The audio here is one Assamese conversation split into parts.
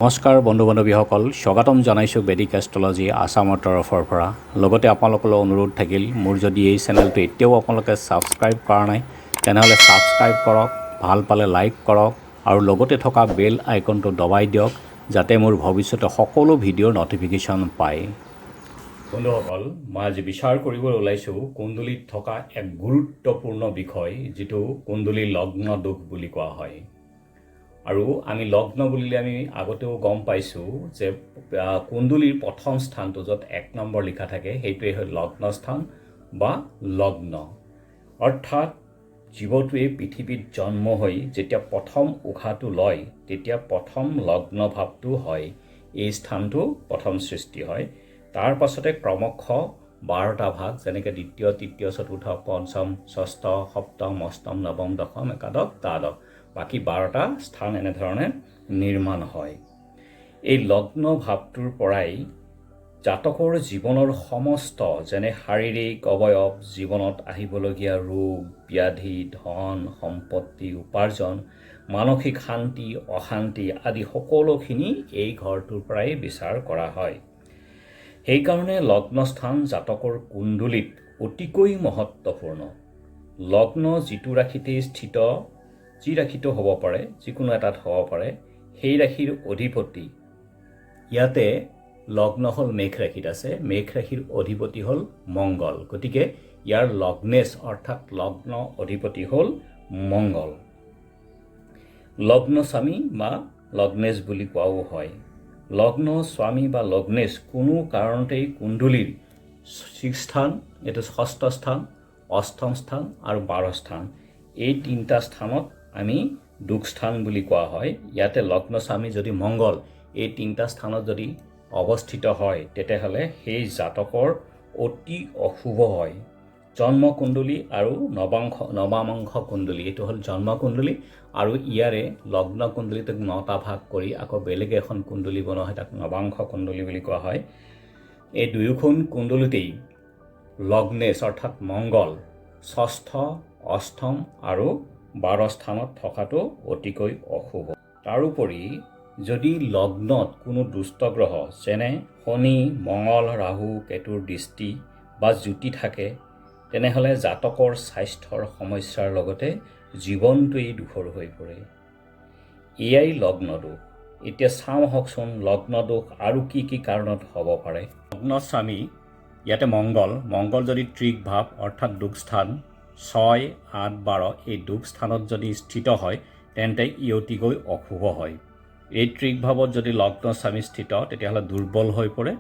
নমস্কাৰ বন্ধু বান্ধৱীসকল, স্বাগতম জনাইছোঁ বেদিক এষ্ট্ৰলজি আছামৰ তৰফৰ পৰা। লগতে আপোনালোকলৈ অনুৰোধ থাকিল, মোৰ যদি এই চেনেলটো এতিয়াও আপোনালোকে ছাবস্ক্ৰাইব কৰা নাই, তেনেহ'লে ছাবস্ক্ৰাইব কৰক, ভাল পালে লাইক কৰক আৰু লগতে থকা বেল আইকনটো দবাই দিয়ক, যাতে মোৰ ভৱিষ্যতে সকলো ভিডিঅ'ৰ ন'টিফিকেশ্যন পায়। বন্ধুসকল, মই আজি বিচাৰ কৰিবলৈ ওলাইছোঁ কুণ্ডলীত থকা এক গুৰুত্বপূৰ্ণ বিষয়, যিটো কুণ্ডলী লগ্ন দোষ বুলি কোৱা হয়। আৰু আমি লগ্ন বুলিলে আমি আগতেও গম পাইছোঁ যে কুণ্ডলীৰ প্ৰথম স্থানটো, য'ত 1 নম্বৰ লিখা থাকে, সেইটোৱে হ'ল লগ্ন স্থান বা লগ্ন। অৰ্থাৎ জীৱটোৱে পৃথিৱীত জন্ম হৈ যেতিয়া প্ৰথম উশাহটো লয়, তেতিয়া প্ৰথম লগ্ন ভাৱটো হয়। এই স্থানটো প্ৰথম সৃষ্টি হয়। তাৰ পাছতে ক্ৰমশ 12টা ভাগ, যেনেকৈ দ্বিতীয়, তৃতীয়, চতুৰ্থ, পঞ্চম, ষষ্ঠ, সপ্তম, অষ্টম, নৱম, দশম, একাদশ, দ্বাদশ, বাকী 12টা স্থান এনেধৰণে নিৰ্মাণ হয়। এই লগ্ন ভাৱটোৰ পৰাই জাতকৰ জীৱনৰ সমস্ত, যেনে শাৰীৰিক অৱয়ব, জীৱনত আহিবলগীয়া ৰোগ ব্যাধি, ধন সম্পত্তি উপাৰ্জন, মানসিক শান্তি অশান্তি আদি সকলোখিনি এই ঘৰটোৰ পৰাই বিচাৰ কৰা হয়। সেইকাৰণে লগ্নস্থান জাতকৰ কুণ্ডলীত অতিকৈ মহত্বপূৰ্ণ। লগ্ন যিটো ৰাশিতেই স্থিত, যি ৰাশিতো হ'ব পাৰে, যিকোনো এটাত হ'ব পাৰে, সেই ৰাশিৰ অধিপতি। ইয়াতে লগ্ন হ'ল মেঘ ৰাশিত আছে, মেঘ ৰাশিৰ অধিপতি হ'ল মংগল। গতিকে ইয়াৰ লগ্নেশ অৰ্থাৎ লগ্ন অধিপতি হ'ল মংগল। লগ্ন স্বামী বা লগ্নেশ বুলি কোৱাও হয়। লগ্ন স্বামী বা লগ্নেশ কোনো কাৰণতেই কুণ্ডলীৰ ছিক্স স্থান, এইটো ষষ্ঠ স্থান, অষ্টম স্থান আৰু 12 স্থান, এই তিনিটা স্থানত আমি দুখ স্থান বুলি কোৱা হয়। ইয়াতে লগ্ন স্বামী যদি মংগল এই তিনিটা স্থানত যদি অৱস্থিত হয়, তেতিয়াহ'লে সেই জাতকৰ অতি অশুভ হয়। জন্মকুণ্ডলী আৰু নৱাংশ, নৱামাংশ কুণ্ডলী, এইটো হ'ল জন্মকুণ্ডলী আৰু ইয়াৰে লগ্ন কুণ্ডলীটোক নটা ভাগ কৰি আকৌ বেলেগ এখন কুণ্ডলী বনোৱা হয়, তাক নৱাংশ কুণ্ডলী বুলি কোৱা হয়। এই দুয়োখন কুণ্ডলীতেই লগ্নেশ অৰ্থাৎ মংগল ষষ্ঠ, অষ্টম আৰু 12 স্থানত থকাটো অতিকৈ অশুভ। তাৰোপৰি যদি লগ্নত কোনো দুষ্ট গ্ৰহ, যেনে শনি, মঙল, ৰাহু, কেতুৰ দৃষ্টি বা জ্যোতি থাকে, তেনেহ'লে জাতকৰ স্বাস্থ্যৰ সমস্যাৰ লগতে জীৱনটোৱেই দুখৰ হৈ পৰে। এয়াই লগ্ন দোষ। এতিয়া চাওঁ আহকচোন লগ্ন দোষ আৰু কি কি কাৰণত হ'ব পাৰে। লগ্ন স্বামী ইয়াতে মংগল। মংগল যদি ত্ৰিক ভাৱ অৰ্থাৎ দুখ স্থান 6, 8, 12, এই দুখ স্থানত যদি স্থিত হয়, তেন্তে ই অতিকৈ অশুভ হয়। এই ত্ৰিক ভাৱত যদি লগ্ন স্বামী স্থিত, তেতিয়াহ'লে দুৰ্বল হৈ পৰে।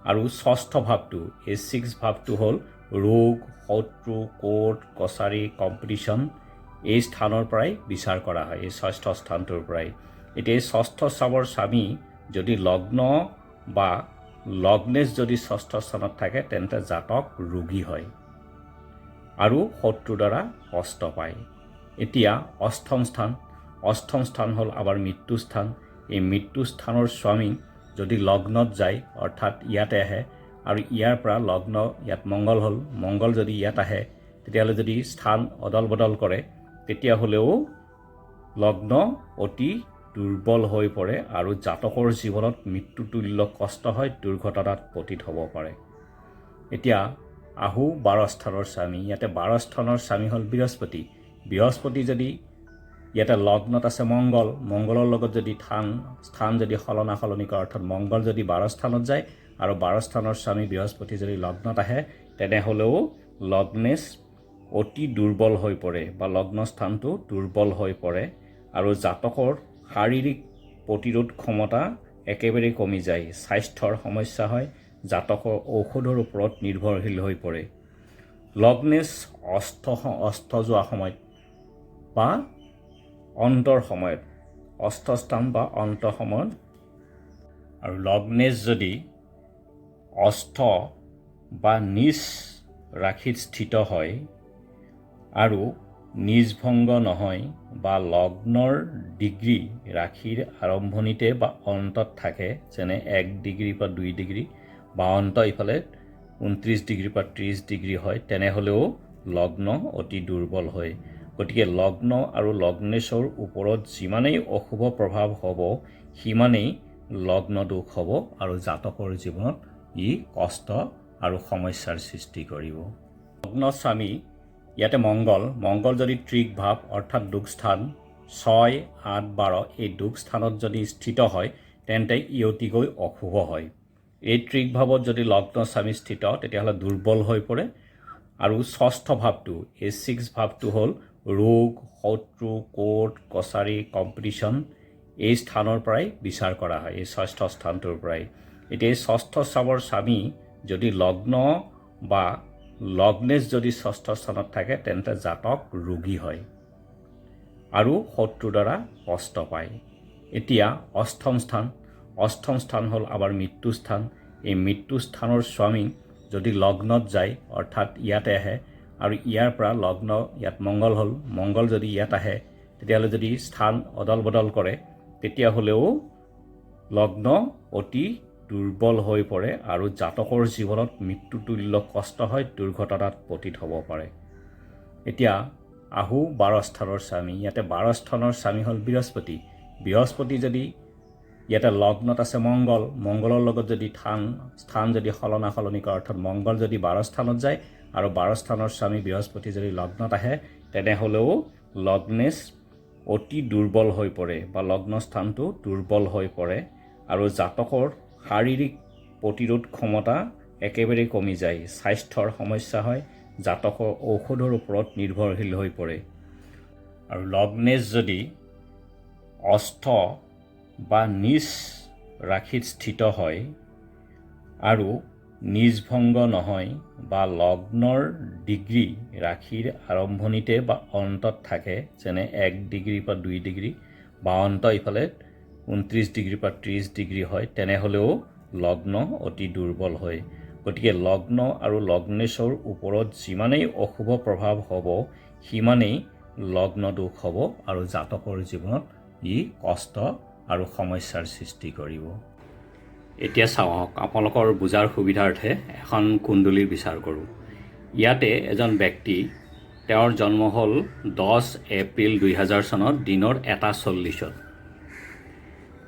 আৰু ষষ্ঠ ভাৱটো, এই ছিক্স ভাৱটো হ'ল ৰোগ, শত্ৰু, কোৰ্ট কছাৰী, কম্পিটিশ্যন, এই স্থানৰ পৰাই বিচাৰ কৰা হয়, এই ষষ্ঠ স্থানটোৰ পৰাই। এতিয়া এই ষষ্ঠ স্থানৰ স্বামী যদি লগ্ন বা লগ্নেশ যদি ষষ্ঠ স্থানত থাকে, তেন্তে জাতক ৰোগী হয় আৰু শত্ৰুৰ দ্বাৰা কষ্ট পায়। এতিয়া অষ্টম স্থান। অষ্টম স্থান হ'ল আমাৰ মৃত্যু স্থান। এই মৃত্যু স্থানৰ স্বামী যদি লগ্নত যায়, অৰ্থাৎ ইয়াতে আহে আৰু ইয়াৰ পৰা লগ্ন ইয়াত মংগল হ'ল, মংগল যদি ইয়াত আহে, তেতিয়াহ'লে যদি স্থান অদল বদল কৰে, তেতিয়াহ'লেও লগ্ন অতি দুৰ্বল হৈ পৰে আৰু জাতকৰ জীৱনত মৃত্যুতুল্য কষ্ট হয়, দুৰ্ঘটনাত পতিত হ'ব পাৰে। এতিয়া আহোঁ 12 স্থানৰ স্বামী। ইয়াতে 12 স্থানৰ স্বামী হ'ল বৃহস্পতি। বৃহস্পতি যদি ইয়াতে লগ্নত আছে মংগল, মংগলৰ লগত যদি স্থান যদি সলনা সলনি কৰে, অৰ্থাৎ মংগল যদি 12 স্থানত যায় আৰু 12 স্থানৰ স্বামী বৃহস্পতি যদি লগ্নত আহে, তেনেহ'লেও লগ্নেশ অতি দুৰ্বল হৈ পৰে বা লগ্ন স্থানটো দুৰ্বল হৈ পৰে আৰু জাতকৰ শাৰীৰিক প্ৰতিৰোধ ক্ষমতা একেবাৰেই কমি যায়, স্বাস্থ্যৰ সমস্যা হয়, জাতকৰ ঔষধৰ ওপৰত নিৰ্ভৰশীল হৈ পৰে। লগ্নেশ অস্ত অস্ত যোৱা সময়ত বা অন্তৰ সময়ত, অস্তস্থান বা অন্ত সময়ত আৰু লগ্নেশ যদি অস্ত বা নিজ ৰাশিত স্থিত হয় আৰু নিজভংগ নহয় বা লগ্নৰ ডিগ্ৰী ৰাশিৰ আৰম্ভণিতে বা অন্তত থাকে, যেনে 1 ডিগ্ৰীৰ পৰা 2 ডিগ্ৰী বা অন্ত ইফালে 29 ডিগ্ৰীৰ পৰা 30 ডিগ্ৰী হয়, তেনেহ'লেও লগ্ন অতি দুৰ্বল হয়। গতিকে লগ্ন আৰু লগ্নেশৰ ওপৰত যিমানেই অশুভ প্ৰভাৱ হ'ব, সিমানেই লগ্ন দোষ হ'ব আৰু জাতকৰ জীৱনত ই কষ্ট আৰু সমস্যাৰ সৃষ্টি কৰিব। লগ্ন স্বামী ইয়াতে মংগল। মংগল যদি ত্ৰিক ভাৱ, অৰ্থাৎ দুখ স্থান 6, 8, 12, এই দুখ স্থানত যদি স্থিত হয়, তেন্তে ই অতিকৈ অশুভ হয়। এই ত্ৰিক ভাৱত যদি লগ্ন স্বামী স্থিত, তেতিয়াহ'লে দুৰ্বল হৈ পৰে। আৰু ষষ্ঠ ভাৱটো, এই ছিক্স ভাৱটো হ'ল ৰোগ, শত্ৰু, কোৰ্ট কছাৰী, কম্পিটিশ্যন, এই স্থানৰ পৰাই বিচাৰ কৰা হয়, এই ষষ্ঠ স্থানটোৰ পৰাই। এতিয়া এই ষষ্ঠ স্থানৰ স্বামী যদি লগ্ন বা লগ্নেশ যদি ষষ্ঠ স্থানত থাকে, তেন্তে জাতক ৰোগী হয় আৰু শত্ৰুৰ দ্বাৰা কষ্ট পায়। এতিয়া অষ্টম স্থান। অষ্টম স্থান হ'ল আমাৰ মৃত্যু স্থান। এই মৃত্যু স্থানৰ স্বামী যদি লগ্নত যায়, অৰ্থাৎ ইয়াতে আহে আৰু ইয়াৰ পৰা লগ্ন ইয়াত মংগল হ'ল, মংগল যদি ইয়াত আহে, তেতিয়াহ'লে যদি স্থান অদল বদল কৰে, তেতিয়াহ'লেও লগ্ন অতি দুৰ্বল হৈ পৰে আৰু জাতকৰ জীৱনত মৃত্যুতুল্য কষ্ট হয়, দুৰ্ঘটনাত পতিত হ'ব পাৰে। এতিয়া আহোঁ 12 স্থানৰ স্বামী। ইয়াতে 12 স্থানৰ স্বামী হ'ল বৃহস্পতি। বৃহস্পতি যদি ইয়াতে লগ্নত আছে মংগল, মংগলৰ লগত যদি স্থান যদি সলনা সলনি কৰে, অৰ্থাৎ মংগল যদি 12 স্থানত যায় আৰু 12 স্থানৰ স্বামী বৃহস্পতি যদি লগ্নত আহে, তেনেহ'লেও লগ্নেশ অতি দুৰ্বল হৈ পৰে বা লগ্ন স্থানটো দুৰ্বল হৈ পৰে আৰু জাতকৰ শাৰীৰিক প্ৰতিৰোধ ক্ষমতা একেবাৰে কমি যায়, স্বাস্থ্যৰ সমস্যা হয়, জাতকৰ ঔষধৰ ওপৰত নিৰ্ভৰশীল হৈ পৰে। আৰু লগ্নেশ যদি অস্ত বা নীচ ৰাশিত স্থিত হয় আৰু নীচভংগ নহয় বা লগ্নৰ ডিগ্ৰী ৰাশিৰ আৰম্ভণিতে বা অন্তত থাকে, যেনে 1 ডিগ্ৰীৰ পৰা 2 ডিগ্ৰী বা অন্ত ইফালে 29 ডিগ্ৰীৰ পৰা 30 ডিগ্ৰী হয়, তেনেহ'লেও লগ্ন অতি দুৰ্বল হয়। গতিকে লগ্ন আৰু লগ্নেশৰ ওপৰত যিমানেই অশুভ প্ৰভাৱ হ'ব, সিমানেই লগ্ন দোষ হ'ব আৰু জাতকৰ জীৱনত ই কষ্ট আৰু সমস্যাৰ সৃষ্টি কৰিব। এতিয়া চাওক, আপোনালোকৰ বুজাৰ সুবিধাৰ্থে এখন কুণ্ডলীৰ বিচাৰ কৰোঁ। ইয়াতে এজন ব্যক্তি, তেওঁৰ জন্ম হ'ল 10 এপ্ৰিল 2000 চনত দিনৰ 1:40ত।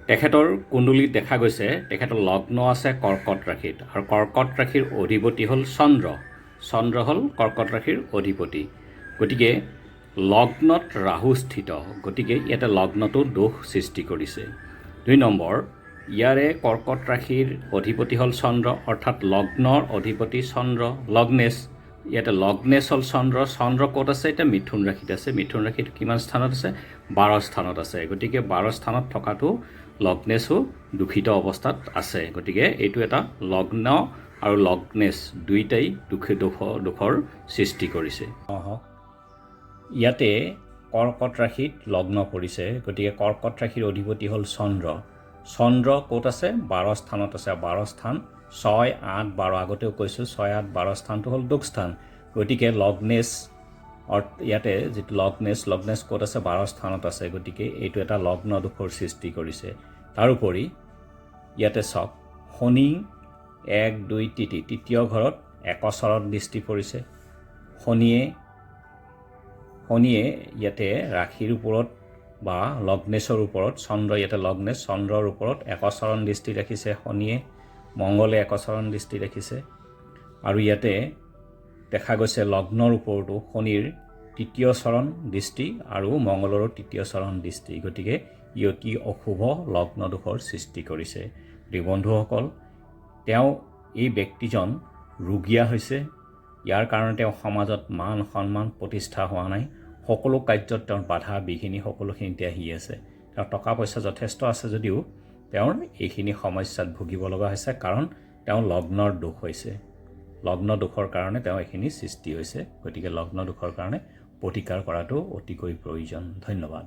তেখেতৰ কুণ্ডলীত দেখা গৈছে, তেখেতৰ লগ্ন আছে কৰ্কট ৰাশিত আৰু কৰ্কট ৰাশিৰ অধিপতি হ'ল চন্দ্ৰ। চন্দ্ৰ হ'ল কৰ্কট ৰাশিৰ অধিপতি। গতিকে লগ্নত ৰাহু স্থিত, গতিকে ইয়াতে লগ্নটো দোষ সৃষ্টি কৰিছে। 2 নম্বৰ, ইয়াৰে কৰ্কট ৰাশিৰ অধিপতি হ'ল চন্দ্ৰ, অৰ্থাৎ লগ্নৰ অধিপতি চন্দ্ৰ, লগ্নেশ। ইয়াতে লগ্নেশ হ'ল চন্দ্ৰ। চন্দ্ৰ ক'ত আছে এতিয়া? মিথুন ৰাশিত আছে। মিথুন ৰাশিত কিমান স্থানত আছে? 12 স্থানত আছে। গতিকে 12 স্থানত থকাটো লগ্নেশো দূষিত অৱস্থাত আছে। গতিকে এইটো এটা লগ্ন আৰু লগ্নেশ দুইটাই দোষৰ সৃষ্টি কৰিছে। আহক, ইয়াতে কৰ্কট ৰাশিত লগ্ন পৰিছে। গতিকে কৰ্কট ৰাশিৰ অধিপতি হ'ল চন্দ্ৰ। চন্দ্ৰ ক'ত আছে? 12 স্থানত আছে। 12 স্থান 6, 8, 12, আগতেও কৈছোঁ, 6, 8, 12 স্থানটো হ'ল দোষ স্থান। গতিকে লগ্নেশ, ইয়াতে যিটো লগ্নেশ, লগ্নেশ ক'ত আছে? 12 স্থানত আছে। গতিকে এইটো এটা লগ্ন দোষৰ সৃষ্টি কৰিছে। তাৰোপৰি ইয়াতে চাওক, শনি 1, 2, তৃতীয় ঘৰত একচৰণ দৃষ্টি পৰিছে। শনিয়ে ইয়াতে ৰাশিৰ ওপৰত বা লগ্নেশৰ ওপৰত, চন্দ্ৰ ইয়াতে লগ্নেশ, চন্দ্ৰৰ ওপৰত একচৰণ দৃষ্টি ৰাখিছে শনিয়ে, মংগলে একচৰণ দৃষ্টি ৰাখিছে। আৰু ইয়াতে দেখা গৈছে লগ্নৰ ওপৰতো শনিৰ তৃতীয় চৰণ দৃষ্টি আৰু মংগলৰো তৃতীয় চৰণ দৃষ্টি। গতিকে ই অতি অশুভ লগ্ন দোষৰ সৃষ্টি কৰিছে। গতিকে বন্ধুসকল, তেওঁ এই ব্যক্তিজন ৰুগীয়া হৈছে। ইয়াৰ কাৰণে তেওঁ সমাজত মান সন্মান প্ৰতিষ্ঠা হোৱা নাই। সকলো কাৰ্যত তেওঁৰ বাধা বিঘিনি সকলোখিনিতে আহি আছে। তেওঁৰ টকা পইচা যথেষ্ট আছে যদিও তেওঁৰ এইখিনি সমস্যাত ভুগিব লগা হৈছে, কাৰণ তেওঁ লগ্নৰ দোষ হৈছে। লগ্ন দোষৰ কাৰণে তেওঁ এইখিনি সৃষ্টি হৈছে। গতিকে লগ্ন দোষৰ কাৰণে প্ৰতিকাৰ কৰাটো অতিকৈ প্ৰয়োজন। ধন্যবাদ।